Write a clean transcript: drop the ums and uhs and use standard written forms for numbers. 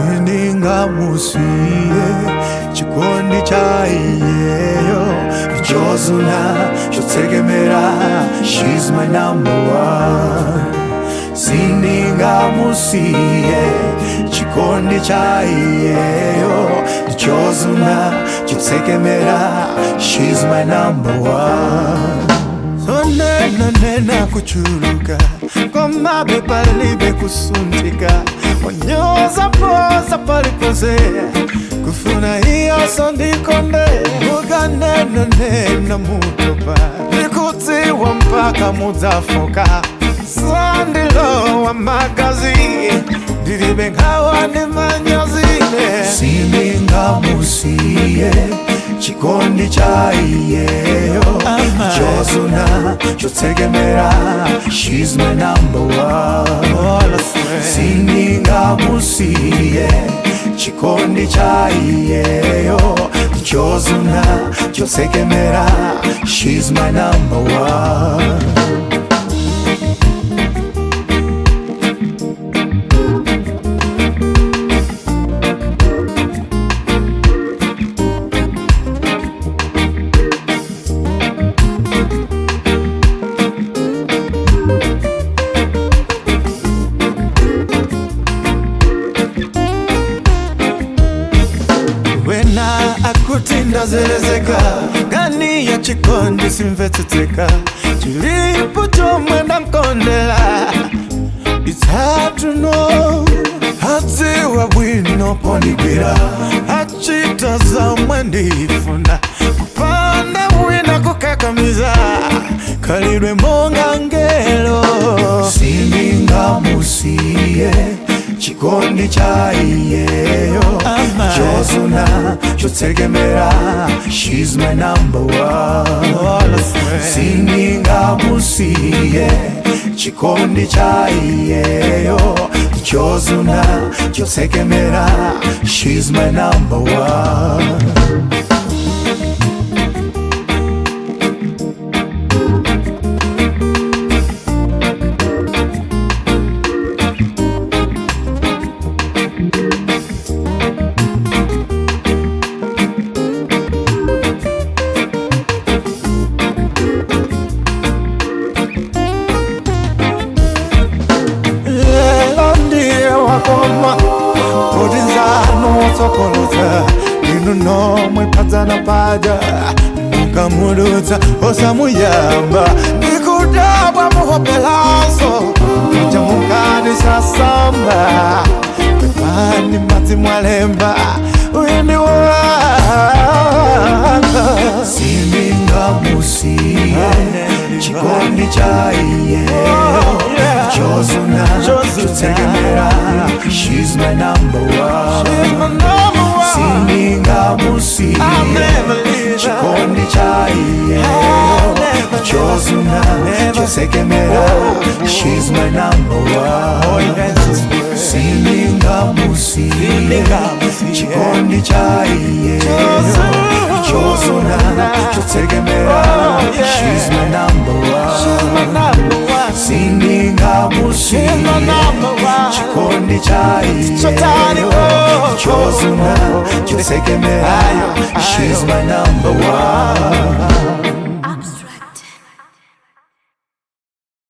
Sindingamusiye chikondi cha iyeyo chozuna chotsekemera. She's my number one. Sindingamusiye chikondi cha iyeyo chozuna chotsekemera. She's my number one. Sonena nena kuchuluka komabe palibe kusuntika onyoza poza palipoze kufuna iyo sondikonde mukanena nena mutopa ndikudziwa mpaka mudzafoka sandilowa magazi ndilibe nkhawa ndi manyazine. Sindingamusiye chikondi cha iyeyo chozuna chotsekemera. She's my number one. Sindingamusiye chikondi cha iyeyo chozuna chotsekemera. She's my number one. Wena akuti ndazelezeka ngani ya chikondi simvetsetseka chilipo chomwe ndamkondela. It's hard to know hadziwa bwino pondigwira achita zamwe ndifuna kupanda wina kukakamiza khalidwe monga ngelo. Sindingamusiye chikondi cha iyeyo chozuna chotsekemera. She's my number one. Sindingamusiye chikondi cha iyeyo chozuna chotsekemera. She's my number one. Lelo ndiye wakoma kuti nzanu wotsokolotsa inu nomwe phadzana paja mukamudutsa osamuyamba ndikudabwa muhopelaso kaja mukati sasamba pepani madzi mwalemba uyu ndi wanga. Sindingamusiye chikondi cha iyeyo chozuna chotsekemera. She's my number one. Sindingamusiye chikondi cha iyeyo chozuna chotsekemera. She's my number one. Sindingamusiye chikondi cha iyeyo chozuna chotsekemera. She's my number one. Sindingamusiye chikondi cha iyeyo chozuna chotsekemera. She's my number one.